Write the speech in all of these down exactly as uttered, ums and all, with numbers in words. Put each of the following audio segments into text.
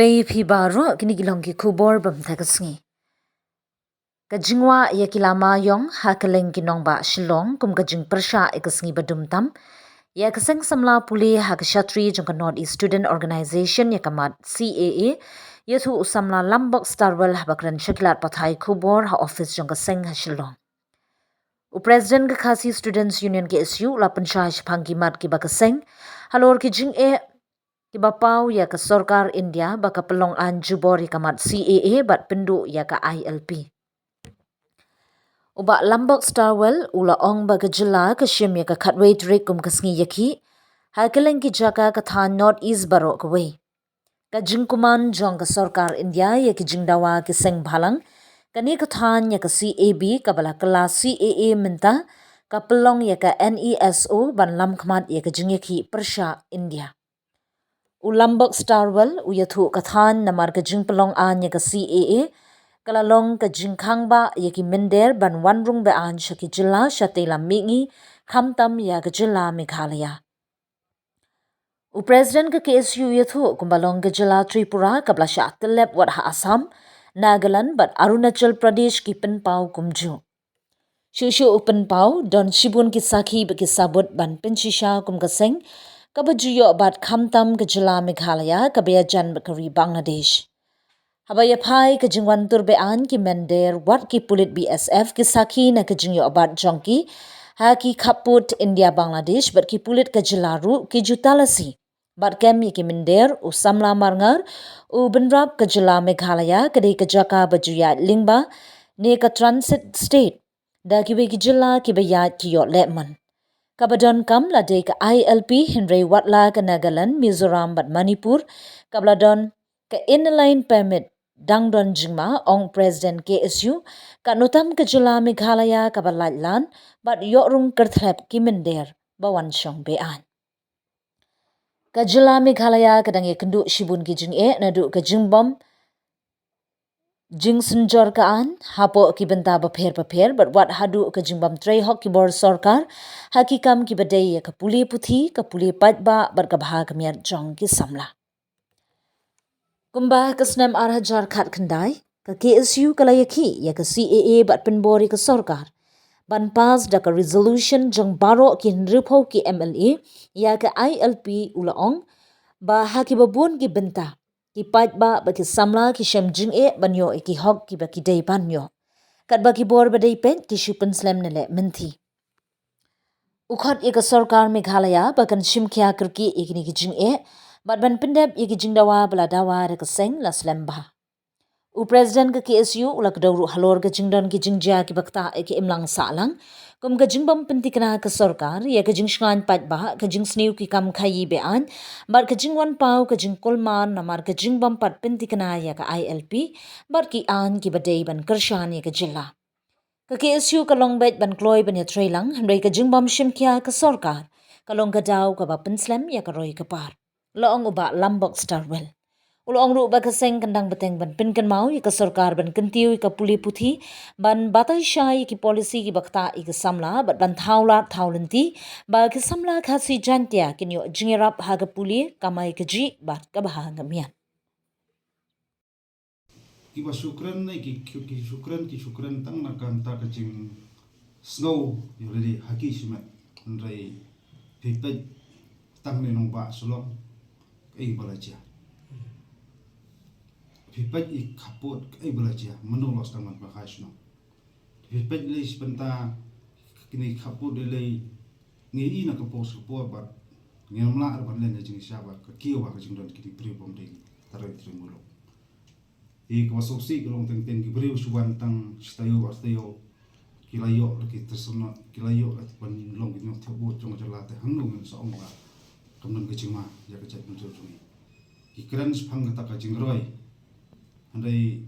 Pei phi baroh, kine ki long ki khubor ba mynta ka sngi. Ka jingwah ïa ki lama ïong ha kylleng ki nongbah Shillong kum ka jingpyrshah ïa ka sngi ba dum tam ïa ka seng samla pule ha ka shatri jong ka North East Student Organisation ïa ka mat C A A, ïathuh u samla Lambok Starwell haba kren sha ki lad pathai khubor ha ophis jong ka seng ha Shillong. U President ka Khasi Students Union, K S U, u la pynshai shaphang ki mat kiba ka seng halor ki jingeh kiba paw ïa ka sorkar India ba ka pynlong aiñ jubor ïa ka mat C A A bad pynduh ïa ka I L P. U Bah Lambok Starwell u la ong ba ka jylla ka shim ïa ka khatwei tarik kum ka sngi ïakhih ha kylleng ki jaka ka thaiñ North East baroh kawei. Ka jingkuman jong ka sorkar India ïa ki jingdawa ki seng bhalang kane ka thaiñ ïa ka C A B kaba la kylla C A A mynta ka pynlong ïa ka N E S O ban lam khmat ïa ka jingïakhih pyrshah India. U Lambok Starwell u ïathuh ka thaiñ namar ka jingpynlong aiñ ïa ka C A A ka la long ka jingkhang bah ïa ki mynder ban wan rung be-aiñ sha ki jylla shatei lam mihngi, khamtam ïa ka jylla Meghalaya. U President ka K S U u ïathuh kumba long ka jylla Tripura kaba la shah tyllep wat ha Assam, Nagaland bad Arunachal Pradesh ki pynpaw kumjuh. Shuh shuh u pynpaw, don shibun ki sakhi bad ki sabut ban pynshisha kum ka seng kaba ju ïoh bat, khamtam ka jylla Meghalaya kaba ïajan bad ka ri Bangladesh. Haba ïaphai ka jingwan tur be-aiñ, ki mynder wat ki pulit B S F, ki sakhi na ka jingïoh bat jong ki ha ki khappud India Bangladesh bad ki pulit ka jylla ruh ki ju talasi bad kem ïa ki mynder. U samla Marngar u bynrap ka jylla Meghalaya ka dei ka jaka ba ju ïaid lyngba ne ka transit state da kiwei ki jylla kiba ïaid ki ïoh lehmon. Kaba donkam la dei ka I L P, hynrei wat la ka Nagaland, Mizoram bad Manipur kaba la don ka Inner Line Permit dang don jingma, ong President K S U, katno tam ka jylla Meghalaya kaba lait lan bad ïoh rung kyrthlep ki mynder ba wan shong be-aiñ. Ka jylla Meghalaya ka dang ïakynduh shibun ki jingeh naduh ka jingbym jingsynjor ka aiñ hapoh ki bynta bapher bapher bad wat haduh ka jingbym trei hok ki bor sorkar ha ki kam kiba dei ïa ka pule puthi, ka pule paidbah bad ka bha ka miat jong ki samla. Kumba ka snem ar hajar khatkhyndai, ka K S U ka la ïakhih ïa ka C A A bad pynbor ïa ka sorkar ban pass da ka resolution jong baroh ki hynriewphew ki M L A ïa ka I L P. U la ong ba ha kiba bun ki bynta ki paidbah bad ki samla ki shem jingeh ban ïoh ïa ki hok kiba ki dei ban ïoh, katba ki bor ba dei peit ki shu pynslem ne leh mynthi. U khot ïa ka sorkar Meghalaya ba kan shim khia kyrkieh ïa kine ki jingeh bad ban pyndep ïa ki jingdawa ba la dawa da ka seng la slem bha. U President ka K S U u la kdew ruh halor ka jingdon ki jingjia kiba ktah ïa ka imlang sahlang, kum ka jingbym pynthikna ka sorkar ïa ka jingshngaiñ paidbah, ka jingsniew ki kam khaïi be-aiñ bad ka jingwan paw ka jingkulmar namar ka jingbym pat pynthikna ïa ka I L P bad ki aiñ kiba dei ban kyrshan ïa ka jylla. Ka K S U ka long beit ban kloi ban ïatreilang, hynrei ka jingbym shim khia ka sorkar ka long ka daw kaba pynslem ïa ka roi ka par, la ong u Bah Lambok Starwell. U la ong ruh ba ka seng kan dang bteng ban pynkynmaw ïa ka sorkar ban kyntiew ïa ka pule puthi, ban batai shai ïa ki policy kiba ktah ïa ka samla bad ban thaw lad thaw lynti ba ka samla Khasi Jaintia kin ïoh jingïarap ha ka pule, kamai kajih bad ka bha ka miat. Kiba shu kren ne ki, ki, ki shu kren, ki shu kren tang na ka bynta ka jingsngew ïa lade ha ki shimet. Hynrei phi peit tang ne nongbah Shillong, kaei ba la jia. Phi peit i khappud, kaei ba la jia. Mano la sdang ban pynkhie shnong. Phi peit lei shi bynta kine ki khappud, lei lei ngi i na ka por sha ka por bad ngim lah ruh ban len na jingshisha bad ka kiew ha ka jingdon kine ki briew bym dei trai trai muluk. Te kaba sngewsih ka long teng teng ki briew shu wan tang shi taïew ar taïew, ki la ïoh la ki tyrsamot, ki la ïoh la ban long ki nongthiah vote jong ka jylla, te hangno ngin sa ong ba kam don ka jingma ïa ka jaitbynriew jong ngi. Ki kren shaphang kata ka jingroi, hynrei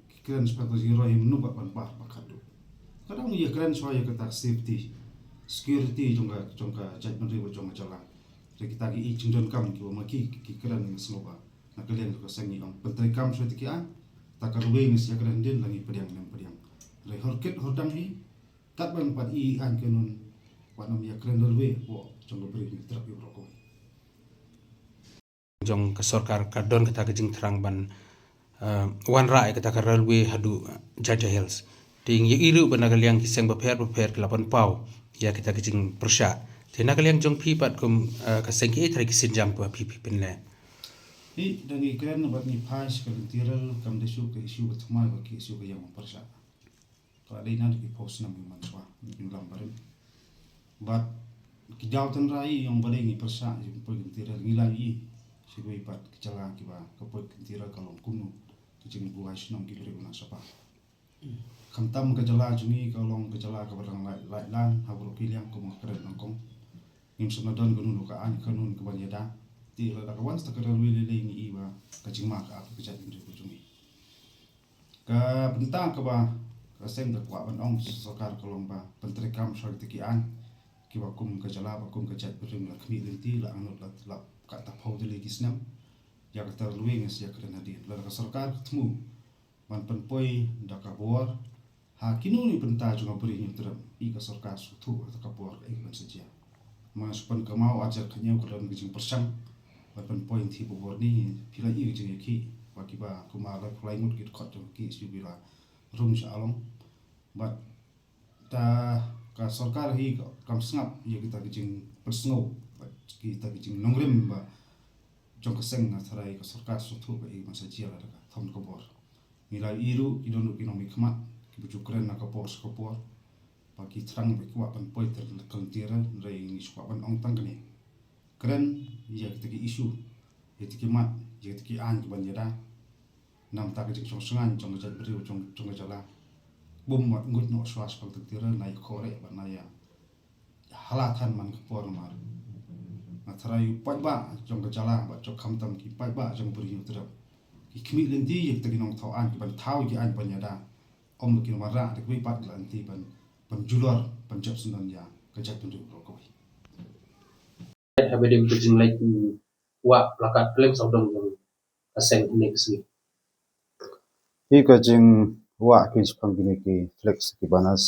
ki kren shaphang kata ka jingroi, mano ba ban bah ba khadduh. Ka dang ïa kren shuwa ïa kata safety, security jong ka, jong ka jaitbynriew, jong ka jylla. Hynrei kita ki i jingdonkam kiba ma ki, ki kren, nga sngewbha na ka liang ka seng ngi ong pyntreikam shuwa ïa ki aiñ, ta ka ruwei ngi sa ïakren hadien la ngi pdiang ne ym pdiang. Hynrei hor kit hor dang hi, katba ngi pat i aiñ kynun, wat nym ïakren ruwei hapoh jong ka bri, ngi trap ïa baroh kawei. jong ka sorkar ka don kata ka jingthrang ban, eh, wanrah ïa kata ka railway haduh Jaintia Hills. Te ngi ïohi ruh ba na ka liang ki seng bapher bapher ki la pynpaw ïa kita ki jingpyrshah. Te na ka liang jong phi pat kum, eh, ka seng, kiei trai ki sienjam kiba phi phi pynleh? Hi, da ngi kren bad ngi phai sha ka lynti rel, kam da shu ka issue ba thymmai ba ki issue ka ïa ban pyrshah. Ka la dei na da ki phew snem ki man shuwa, ngi lam barim. Bad ki daw tynrai ïong ba dei ngi pyrshah ïa ban poi ka lynti rel, ngi la ïohi sha kiwei pat ki jylla kiba ka poi ka lynti rel ka long kumno, ka jingbuhai shnong ki briew na shapa. Khamtam ka jylla jong ngi ka long ka jylla kaba dang lait, lait lang ha baroh ki liang, kum nga kren nyngkong. Ngim shym la don kano kano ka aiñ ka kainun kaban ïada. Te lada ka wan sa ka railway lei lei ngi i ba ka jingma ka ap ka jaitbynriew ka jong ngi. Ka bynta kaba ka seng ka kwah ban ong sha sorkar ka long ba pyntreikam sha kita ki aiñ kiba kum ka jylla, ba kum ka jaitbynriew la khmih lynti, la angnud, la, la katto phew tylli ki snem. Ïa kata ka railway nga sa ïakren hadien. Lada ka sorkar ka thmu ban pynpoi da ka bor ha kino kino ki bynta jong ka Bri Hynñiewtrep, i ka sorkar sngewthuh ha ka bor kaei kaban sa jia. Ma shu pynkynmaw, arhajar khathynñiew ka don ka jingpyrshang ban pynpoi hangtei ha ka bor ne, phi la i ka jingïakhih ba kiba kumba laiphew lai ngut ki dkhot jong ka KSU ki la rung sha Along. Bad ta ka sorkar hi ka, kam sngap ïa kita ki jingpynsngew bad kita ki jingnongrim ba jong ka seng. Nga tharai ka sorkar sngewthuh ba i, ma sa jia lada ka thom ka bor. Ngi la ïohi ruh ki don ruh ki nongmihkhmat kiba ju kren na ka por sha ka por ba ki thrang ba ki kwah ban poi ter ka lynti rel, hynrei ngi shu kwah ban ong tang kane. Kren ïa kita ki issue, ïa kita ki mat, ïa kita ki aiñ kiban ïada. Namar ta ka jingshongshngaiñ jong ka jaitbynriew, jong, jong ka jylla. Bym wat nguid noh shuwa shaphang ka lynti rel, na ïa khore bad na ïa hala than man ka por namar nga tharai u paidbah jong ka jylla bad jong, khamtam ki paidbah jong ka Bri Hynñiewtrep, ki khmih lynti ïa kita ki nongthaw aiñ kiban thaw ïa ki aiñ ban ïada. Ym ba kin wanrah da kiwei pat, ki la lynti ban, ban julor, ban jop syndon ïa ka jaitbynriew baroh kawei. Haba dei ka jingleit, mm, wah plakat, kylleng sawdong jong ka seng hynne ka sngi. Hi ka jingwah ki shaphang kine ki flex, ki banners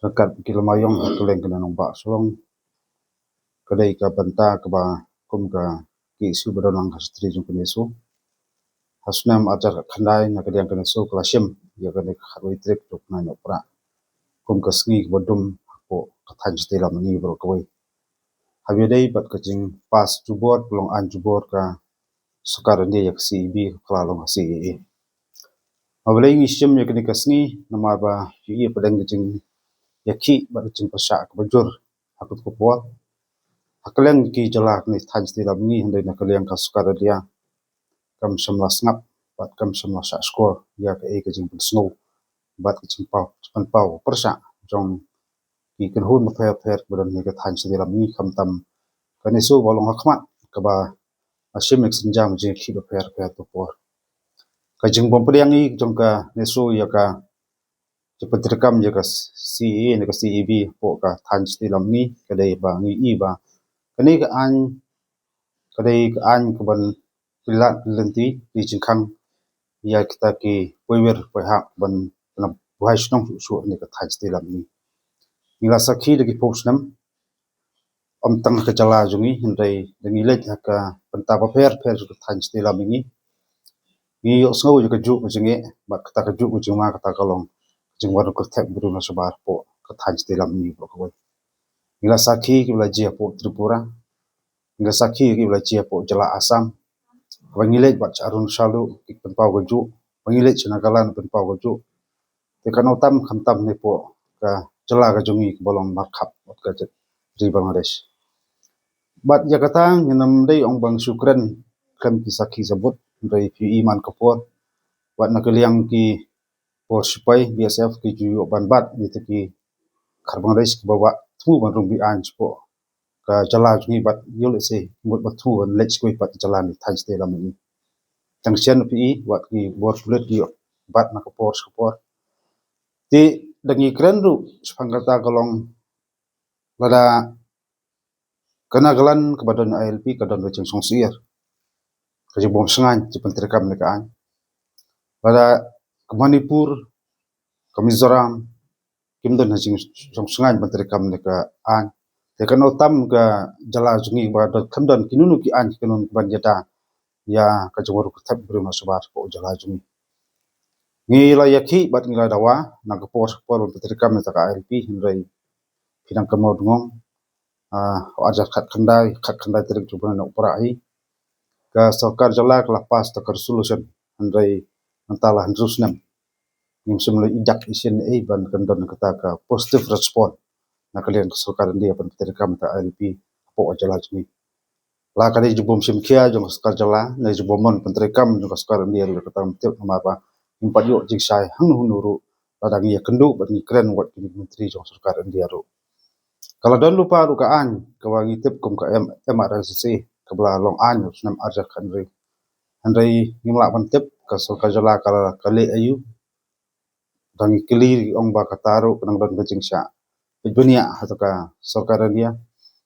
ryngkat ki lama ïong ha kylleng kane nongbah Shillong, ka dei ka bynta kaba kum ka KSU ba don lang ha shatri jong ka NESO. Ha snem arhajar khatkhyndai na ka liang ka NESO ka la shim ïa kane ka khatwei tarik jong u bnai Nohprah kum ka sngi kaba dum hapoh ka thaiñ shatei lam mihngi baroh kawei. Haba ïadei bad ka jingpass jubor, ka long aiñ jubor ka sorkar India ïa ka CAB, ka la long ka CAA. Ma balei ngi shim ïa kane ka sngi, namar ba ïohi ïa pdeng ka jingïakhih bad ka jingpyrshah kaba jur ha kut ka por ha kylleng ki jylla kane thaiñ shatei lam mihngi, hynrei na ka liang ka sorkar India kam shym la sngap bad kam shym la shah shkor ïa kaei ka jingpynsngew bad ka jingpaw, jingpynpaw pyrshah jong ki kynhun bapher bapher ba don ha ka thaiñ shatei lam mihngi, khamtam ka NESO ba long ha khmat kaba la shim ïa ka sienjam jingïakhih bapher bapher ha ka por. Ka jingbym pdiang hi jong ka NESO ïa ka jingpyntreikam ïa ka CAA ne ka CAB hapoh ka thaiñ shatei lam mihngi ka dei ba ngi i ba kane ka aiñ ka dei ka aiñ kaban pynlait lynti, pynjingkhang ïa kita ki poiwir poihap ban, ban buhai shnong shuh shuh ne ka thaiñ shatei lam mihngi. Ngi la sakhi da ki phew snem, ym tang ha ka jylla jong ngi, hynrei da ngi leit ha ka bynta bapher bapher jong ka thaiñ shatei lam mihngi, ngi ïohsngew ïa kajuh ka jingeh bad kata kajuh ka jingma, kata ka long ka jingwan kyrthep briew na shabar hapoh ka thaiñ shatei lam mihngi baroh kawei. Ngi la sakhi kiba la jia hapoh Tripura, ngi la sakhi kiba la jia hapoh jylla Assam. Ba ngi leit bad sha Arunachal ruh ki pynpaw kajuh, ba ngi leit sha Nagaland pynpaw kajuh. Te kano tam khamtam ne hapoh ka jylla ka jong ngi kaba long markhap bad ka jait ri Bangladesh. Bad ïa kata ngin ym dei ong ba ngi shu kren khlem ki sakhi sabut, hynrei phi i man ka por, wat na ka liang ki por sipai BSF ki ju ïoh ban bat ïa kita ki khar Bangladesh kiba wah thmu ban rung be-aiñ shapoh ka jylla jong ngi, bad ïoh lehse mut ba thmu ban leit sha kiwei pat ki jylla ne thaiñ shatei lam mihngi. Tang shen phi i wat ki bor pulit ki ïoh bat na ka por sha ka por. Te da ngi kren ruh shaphang kata ka long lada ka Nagaland kaba don ILP ka don ka jingsngewsih, ka jingbymshngaiñ jingpyntreikam ne ka aiñ. Lada ka Manipur, ka Mizoram kim don ha jingsngewsih ban treikam ne ka aiñ. Te kano tam ka jylla jong ngi ba don, kam don kino kino ki aiñ ki kanon kiban ïada ïa ka jingmut ka thep briew na shabar hapoh jylla jong ngi. Ngi la ïakhih bad ngi la dawa na ka por por ban pyntreikam ïa ka I L P, hynrei phi nang kynmaw dngong, ah, arhajar khatkhyndai, khatkhyndai tarik jong u bnai Nohprah hi ka sorkar jylla ka la pass da ka resolution, hynrei mynta la hynriew snem ngim shym la i dak i sien ei ban kyndon kata ka positive response na ka liang ka sorkar India ban pyntreikam ïa ka I L P hapoh ka jylla jong ngi. La ka dei jingbym shim khia jong ka sorkar jylla ne jingbym mon pyntreikam jong ka sorkar India ruh kata ngam tip, namar ba ngim pat ïoh jingshai hangno hangno ruh lada ngi ïakynduh bad ngi kren wat kine ki myntri jong ka sorkar India ruh. Ka la don lypa ruh ka aiñ kaba ngi tip kum ka M-, M R S S A, kaba la long aiñ u snem arhajar khathynriew. Hynrei ngim lah ban tip ka sorkar jylla ka la, ka leh aïu. Dang ngi kylli ong ba kata ruh ka nang don ka jingshah peit bniah ha ka sorkar India.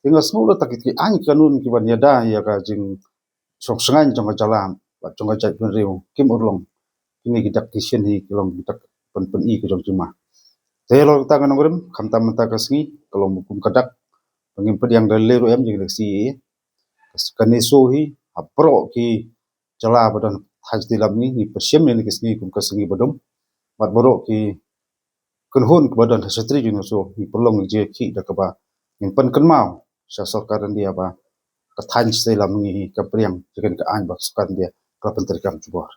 Te nga sngew la ta ki, ki aiñ ki kanon kiban ïada ïa ka jingshong shngaiñ jong ka jylla bad jong ka jaitbynriew kim urlong. Kine ki dak ki sien hi ki long ki dak pyn, pyni ka jong jingma. Te halor kata nga nongrim, khamtam mynta ka sngi ka long kum ka dak ba ngim pdiang da lei ruh em jong ka C A A. Kane show hi ha baroh ki jylla ba don ha shatei lam ngi, ngi pynshim ïa kane ka sngi kum ka sngi ba dum. Bad baroh ki kynhun kiba don ha shatei jong ngi, ngi pynlong ïa ka jingïakhih da kaba ngin pynkynmaw sha sorkar India ba ka thaiñ shatei lam ngi hi ka pdiang ïa kane ka aiñ ba ka sorkar India ka la pyntreikam jubor.